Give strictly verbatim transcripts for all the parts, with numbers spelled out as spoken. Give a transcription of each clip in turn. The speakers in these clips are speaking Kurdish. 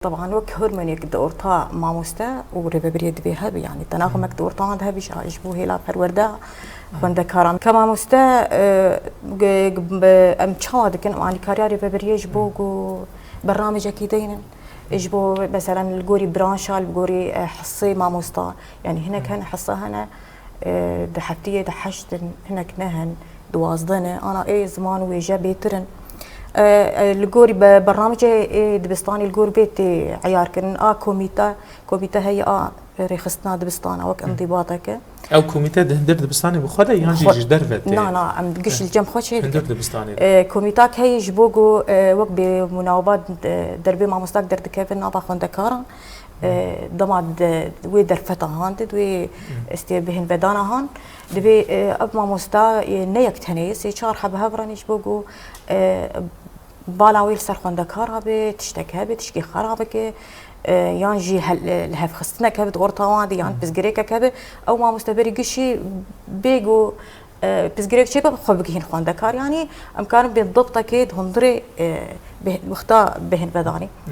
Teban wek hormoniyek di orta mamoste û rêvebiriyê divê hebe, yanî tenaxumek di orta wan de hebe, ji, ji bo hêla perwerdeya xwendekaran. Ke mamoste, e, g-, g-, bi, em çawa dikin, em alîkariya rêvebiriyê ji bo ku bernamecekî deynin, ji bo, meselen, li gorî branşa, li gorî, e, hisê mamosta, yanî hinek hene, hisa hene, e, di heftiyê de heşt in, hinek ne hin, duwazdeh ne, ana ê ziman û wêje bêtir in. E, e, li gorî be-, bernamecê ê dibistanê li gor vê tê eyarkirin. A komîte, komîte heye a rêxistina dibistana wek Hı. endîbateke. Ew komîte di hundir dibistanê bi xwe de yan jî Xwe-, ji derve tê? Na, na, em giş Hı. li cem xwe çêdikin. Hundir dibistanê de. E, komîtak heye ji bo ku, e, wek bê munaweba de-, derbê mamostak derdikeve nava xwendekaran. E, dema de, wê derfeta han de, wê Hı. estê bihin vedana han, divê, e, ev mamosta, e, ne yek tenê, sê çar hebe hev re ne ji bo ku, e, bala wê li ser xwendekar hebe, tiştek hebe, tişkî xera bike, e, yan jî hel-, lihevxistinek hebe di orta wan de, yan Hı. pirsgirêkek hebe, ew mamoste berî gişî bê ku, e, pirsgirêk çêbe xwe bigihîn xwendekar, yanî em karin bên dibtekê di hundirê, e, bih-, wexta bihin vedanî. Hı.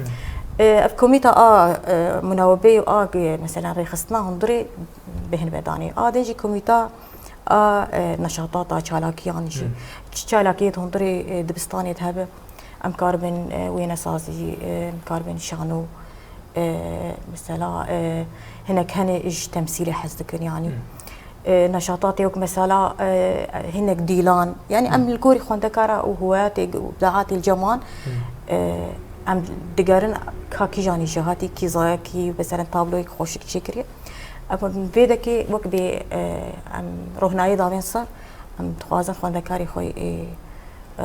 E, ev komîta a, e, munawebeyê û a, e, meselen rêxistina hundirê bihin vedanî. A din jî komîta a, e, neşatata, çalakiyan jî. Hı. Çi çalakiyê di hundirê, e, dibistanê de hebe, em karibin, e, wênesazî, e, em karibin şano, e, mesela, e, hinek hene ji temsîlê hez dikin, yanî. Hı. E, neşatatê wek mesela, e, hinek dîlan, yanî em Hı. li gorî xwendekara û hûwayatê û ibdaatê li cem wan, Hı. e, em digerin ka kîjanî jêhatî, kî zayakî, mesela tabloyek xweşik çêkiriye. Em vê dekê wek bê, e, em rohnayê davên ser, em dixwazin xwendekarê xwe ê, e,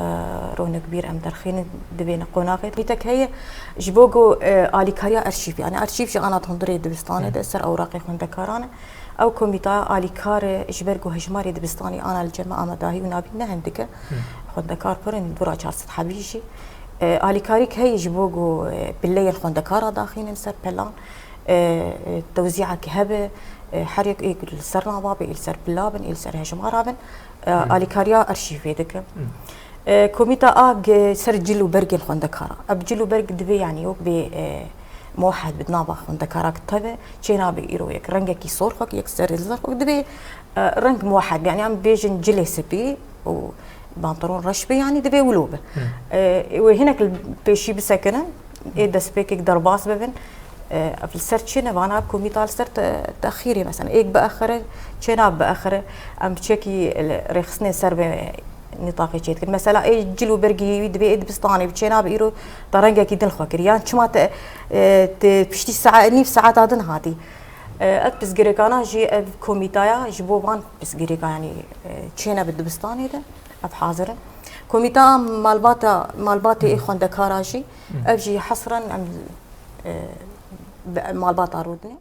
rohnekbîr em derxînin, dibêne qonaxê. Mîtek heye, ji bo ku, e, alîkariya arşîv, yani arşîv jî ana di hundirê dibistanê de, Hı. ser ewraqê xwendekaran e. Ew komîta alîkar e, ji ber ku hejmarê dibistanê ana li cem me amadahî û nabîn ne hindik e. Hı. Xwendekar pir in, dûra çar sed hebî jî. E, alîkarîk heye ji bo ku, e, pileyên xwendekara daxînin ser pelan. E, e, tewzîyek hebe, e, her yek ê li ser nava be, ê li ser pila bin, ê li ser hejmara bin, e, Hı. alîkariya arşîvê dike. Hı. E, komîta a ge-, ser cil û bergên xwendekara. Ev cil û berg divê, yanî wek bê, e, muwehed bi nava xwendekara kitebe, çê nabe îro yek rengekî sor xwek, yek serê li ser xwek divê, e, reng muwehed, yanî em bêjin cilê spî û pantolon reş be, yanî divê wilo be. Hı. E, wê hinek li pêşî bisekinin, ê destpêkek derbas bibin. E, ev li ser çi ne? Vana ev komîta li ser te-, texîrê, mesela, êk biexire, çê nabe biexire, em çekî li rêxistinê ser vê nîtaqê çêdikin. Mesela, ê cil û bergî wî divê ê dibistanê bi çê nabe îro te rengekî din xwe kir. Yan çima te, e, te piştî sae-, nîv saeta din hatî? E, ev pirsgirêkana jî ev komîtaya ji bo van pirsgirêka, yanî, e, çê nebe dibistanê de, ev hazir in. Komîta malbata, malbatê ê Hı. xwendekara jî, Hı. ev jî hesren em, e, bi malbata rûdinê.